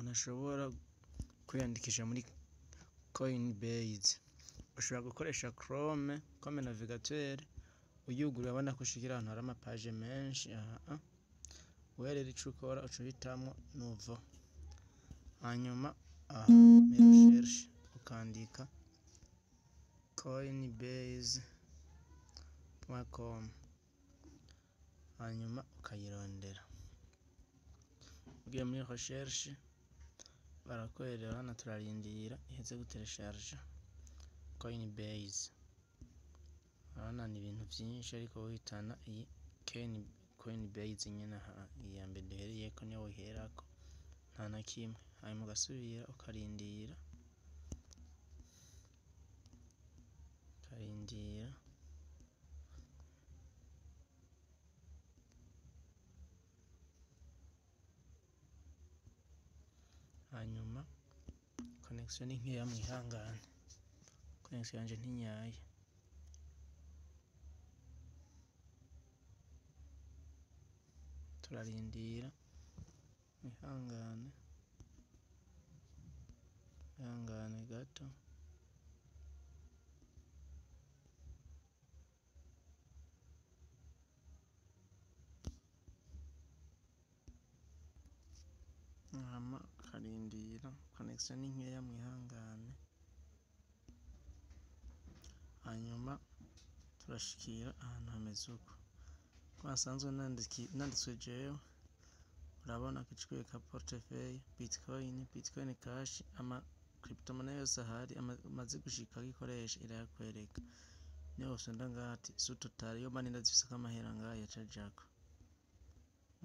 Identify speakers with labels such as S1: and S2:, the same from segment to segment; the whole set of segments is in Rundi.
S1: Umuntu ashobora kwiyandikisha muri Coinbase. Ushobora gukoresha Chrome comme navigateur, uyuguruye urabona ko ushikira ahantu hari amapaje menshi. Aha wewe rero ico ukora, uca uhitamwo nouveau, hanyuma aha muri recherche ukandika coinbase.com, hanyuma ukayirondera. Ugiye muri recherche barakwerera. Hano turarindira iheze guteresharja Coinbase. Urabona ni ibintu vyinshi, ariko wohitana iyi Coinbase nyene. Aha iyi ya mbere duhereyeko niyo woherako, nta na kimwe. Hanyuma ugasubira ukarindira, ukarindira. Hanyuma connexion ni nkeya, mwihangane, connexion yanje ntinyaye. Turarindira, mwihangane, mwihangane gato. Hama ukarindira, connexion ni nkeya, mwihangane. Hanyuma turashikira ahantu hameze uko ko hasanzwe nanditswe jewe. Urabona ko icwereka portefeuille, Bitcoin, Bitcoin Cash, ama cryptomonnaie yose ahari amaze gushika agikoresha irayakwereka. Niyo wofyonda ngaha ati sous total, iyo mba ndazifiseko amahera ngaha yaca ajako.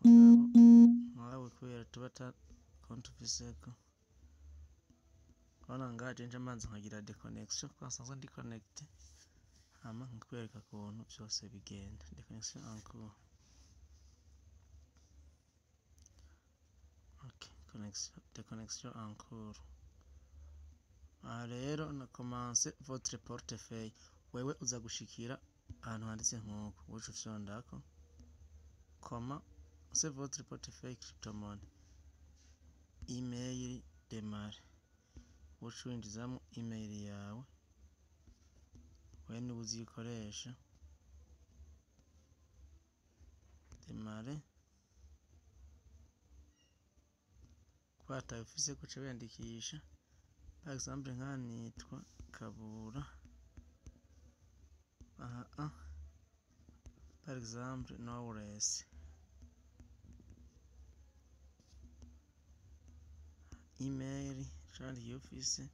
S1: Mugabo nkawe kubera tuba ata konti ufiseko, urabona ngaha je nca mbanza nkagira déconnexion kuko nsanzwe ndi connecté, hama nkakwereka ukuntu vyose bigenda. Déconnexion en cours. Ok, connexion, déconnexion en cours. Aha rero na commence votre portefeuille. Wewe uza gushikira ahantu handitse nkuko, uca ufyondako commence votre portefeuille cryptomonnaie, email démarre, uca winjizamwo email yawe, wewe niwe uzikoresha. Démarre, kuba atayo ufise uca wiyandikisha. Par exemple nkaha nitwa Kabura, aha par exemple Knowless, email uca wandika iyo ufise,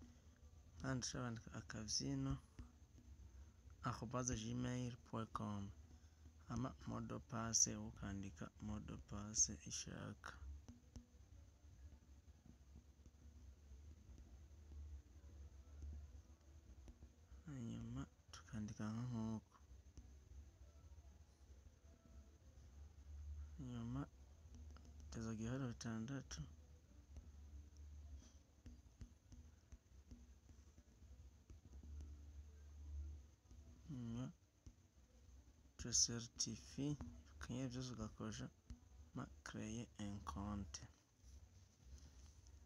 S1: handi uca wandika akavyino@gmail.com. Hama mot de passe ukandika mot de passe ishaka. Hanyuma tukandika nkuko, hanyuma tuzagira ibiharuro bitandatu. Hanyuma je certifie, akanyenyeri vyose ugakosha, hama créer un compte.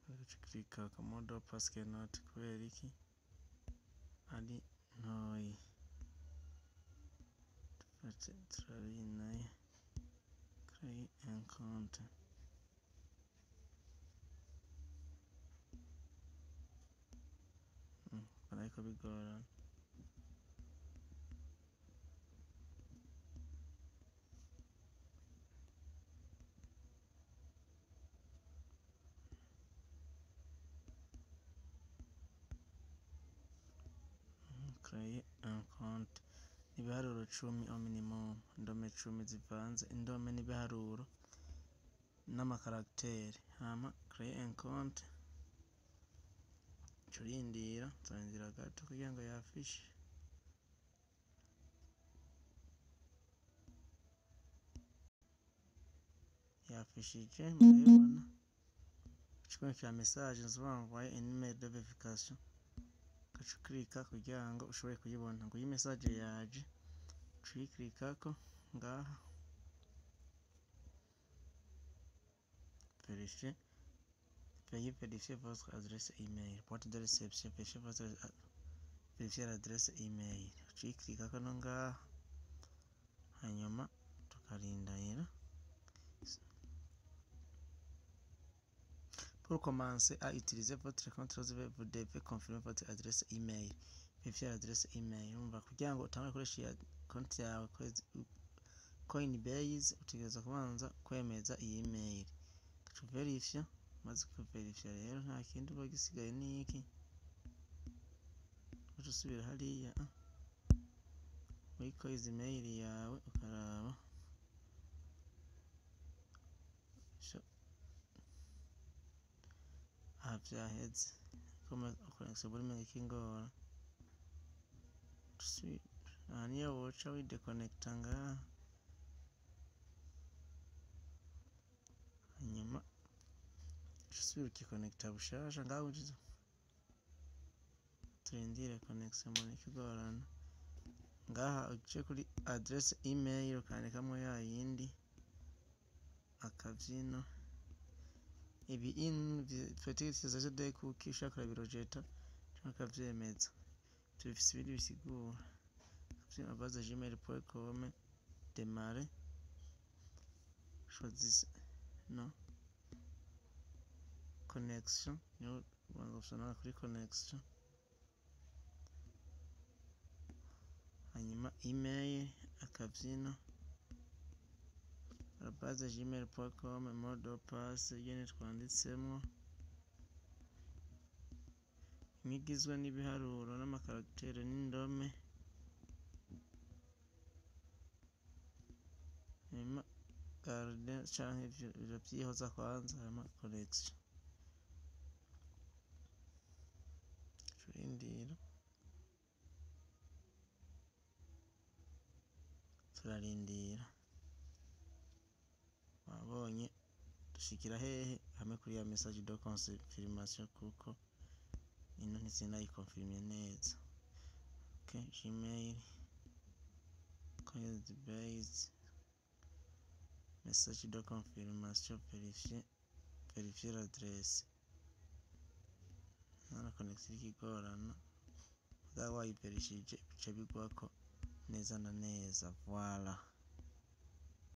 S1: Ugaca uclicako mot de passe cannot, kubera iki? Ari ntoyi. Dufate turabe nayo créer un compte. Mbona biriko bigorana. Créer un compte, ibiharuro 10 au minimum, indome 10 zivanze, indome n'ibiharuro n'amakaragitere. Hama créer un compte, uca urindira, turarindira gato kugira ngo yafishe. Yafishije, murabibona, ica message nous avons envoyé un email de vérification, ugaca uklika kugira ngo ushobore kuyibona. Ngo iyi message yaje, uca uyiklikako ngaha, vérifier. Veuillez vérifier votre adresse email. Boîte de réception, vérifier votre, vérifier l'adresse email. Uciklikako no ngaha, hanyuma tukarindira. Pour commencer à utiliser votre compte, vous devez confirmer votre adresse email. Vérifier l'adresse email. Urumva, kugira ngo utangure gukoresha iya konti yawe Coinbase, utegerezwa kubanza kwemeza iyi email. Uca uverifya. Umaze kuverifya rero, nta kindi uba gisigaye, niki? Uca usubira hariya muri coins mail yawe, ukaraba. Aha vyaheze. Connexion buri menga ikingora. Aha niyo woca widekonekita ngaha, hanyuma uca usubira ukikonekita bushasha ngaha. Winjiza, turindire connexion, mbona ikigorana ngaha. Uce kuri adresse email, ukandikamwo ya yindi akavyino. Ibi in petite utilisation des cookies, ushaka urabirojeta canke ukavyemeza. Tubifise ibindi bisigura @gmail.com. Démarrer, choisissez non connexion, niho ubanza gusona kuri connexion, hanyuma email akavyino@gmail.com, mot de passe nyene twanditsemwo, imwe igizwe n'ibiharuro n'amakaragitere n'indome, hanyuma garde canke ivyo vyihoza kwanza, hanyuma connexion, turindira, turarindira. Wabonye dushikira hehe? Hamwe kuri ya message de confirmation, kuko ino ntizinayikonfirmye neza. Okay, Gmail, Coinbase, message de confirmation, vérifier l'adresse. Hano connexion iriko igorana, mugabo wayiverishije bica bigwako neza na neza. Voilà.